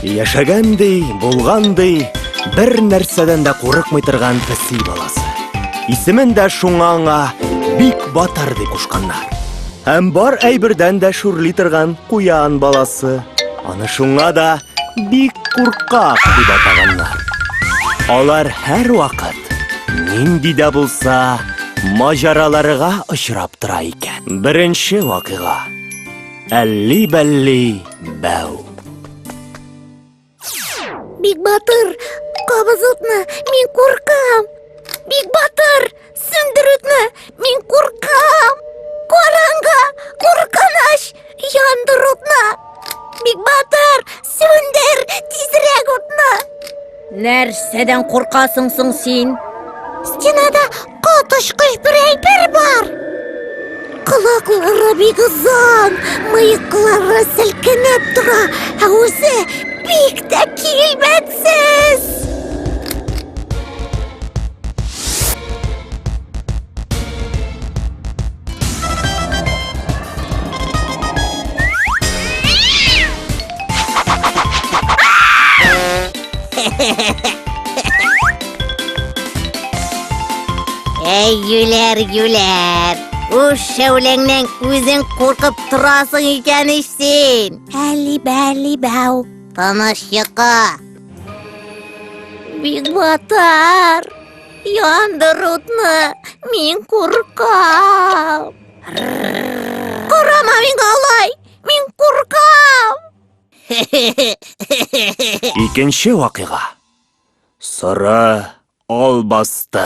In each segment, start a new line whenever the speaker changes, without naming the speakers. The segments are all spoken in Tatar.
Яшәгән ди, булган ди, бер нәрсәдән дә курыкмый торган песи баласы. Исемен дә шуңа аңа Бик Батыр дип кушканнар. Һәм бар әйбердән дә шүрли торган куян баласы. Аны шуңа да Бик Куркак дип атаганнар. Алар һәрвакыт нинди дә булса маҗараларга очрап тора икән. Беренче вакыйга. Әлли-бәлли бәү.
Бик батыр, кабыз утны, мин куркам. Бик батыр, сүндер утны, мин куркам. Караңгы, куркыныч, яндыр утны. Бик батыр, сүндер тизрәк утны.
Нәрсәдән куркасың соң син?
Стенада коточкыч бер әйбер бар. Колаклары бик озын, мыеклары селкенеп тора, ә үзе бик тә килбәтсез.
Әй, юләр, юләр. Үз шәүләңнән үзең куркып торасың икән ич син.
Әлли бәлли бәү.
Тыныч йокы.
Бик батар. Яндыр утны, мин куркам. Карама миңа алай, мин куркам.
Икенче вакыйга. Соры албасты.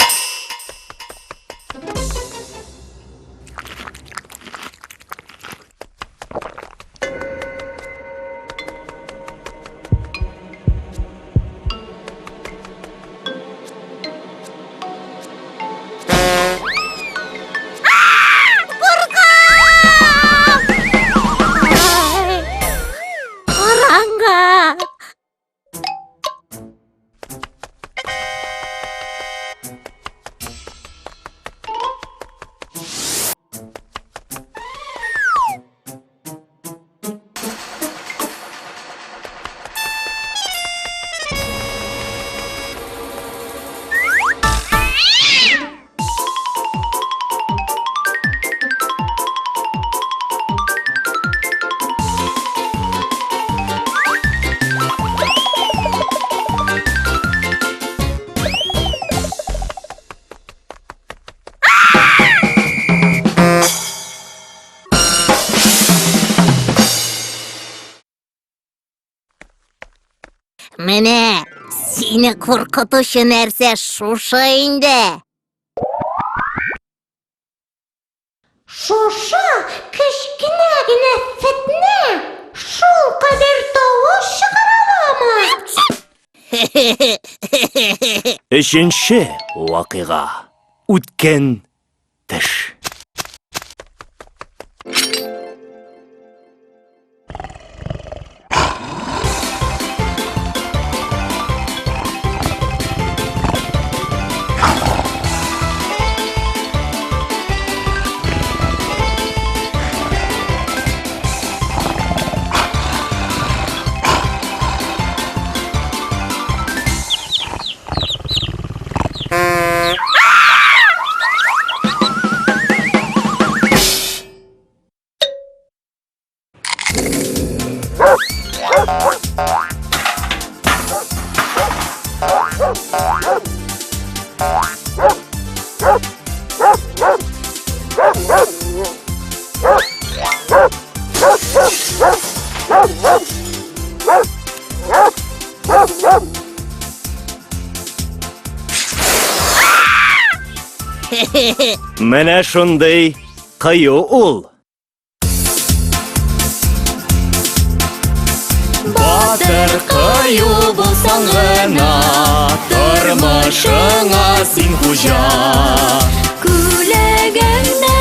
Караңгы!
Менә сине куркытучы нәрсә шушы инде.
Шушы кечкенә генә фетнә шул кадәр тавыш чыгара аламы?
Өченче вакыйга. Үткен теш. Менә шундый кыю ул. Батыр кыю булсаң гына, тормышыңа син хуҗа.
Күләгәңне